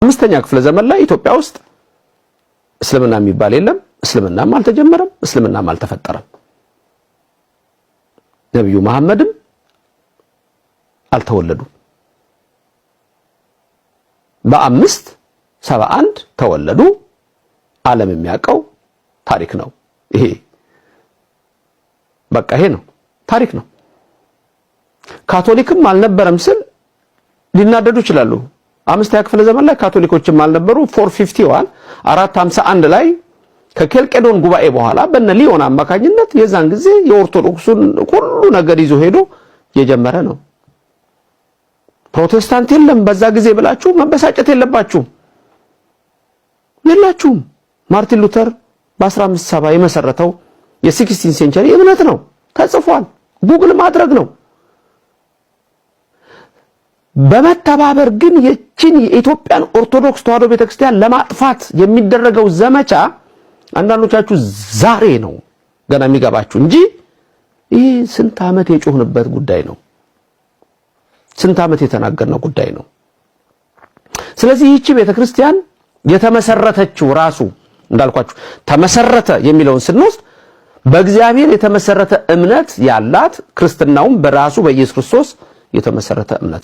5ኛ ክፍለ ዘመን ላይ ኢትዮጵያ ውስጥ እስልምና የሚባል የለም። እስልምናም አልተጀመረም፣ እስልምናም አልተፈጠረም። ነቢዩ መሐመድም አልተወለዱም። በ571 ተወለዱ። ዓለም የሚያውቀው ታሪክ ነው ይሄ። በቃ ይሄ ነው ታሪክ ነው። ካቶሊክም አልነበረም ስል ሊናደዱ ይችላሉ። 5ኛ ክፍለ ዘመን ላይ ካቶሊኮችም አልነበሩ። 451 451 ላይ ከኬልቄዶን ጉባኤ በኋላ በነ ሊዮን አማካኝነት የዛን ጊዜ የኦርቶዶክሱን ሁሉ ነገር ይዞ ሄዶ የጀመረ ነው። ፕሮቴስታንት የለም በዛ ጊዜ ብላችሁ መበሳጨት የለባችሁም፣ የላችሁም። ማርቲን ሉተር በ1570 የመሰረተው የ 16 century እምነት ነው፣ ተጽፏል። ጉግል ማድረግ ነው። በመተባበር ግን የችን የኢትዮጵያን ኦርቶዶክስ ተዋሕዶ ቤተክርስቲያን ለማጥፋት የሚደረገው ዘመቻ አንዳንዶቻችሁ ዛሬ ነው ገና የሚገባችሁ እንጂ ይህ ስንት ዓመት የጮህንበት ጉዳይ ነው። ስንት ዓመት የተናገርነው ጉዳይ ነው። ስለዚህ ይህቺ ቤተክርስቲያን የተመሰረተችው ራሱ እንዳልኳችሁ ተመሰረተ የሚለውን ስንወስድ በእግዚአብሔር የተመሰረተ እምነት ያላት፣ ክርስትናውም በራሱ በኢየሱስ ክርስቶስ የተመሰረተ እምነት ነው።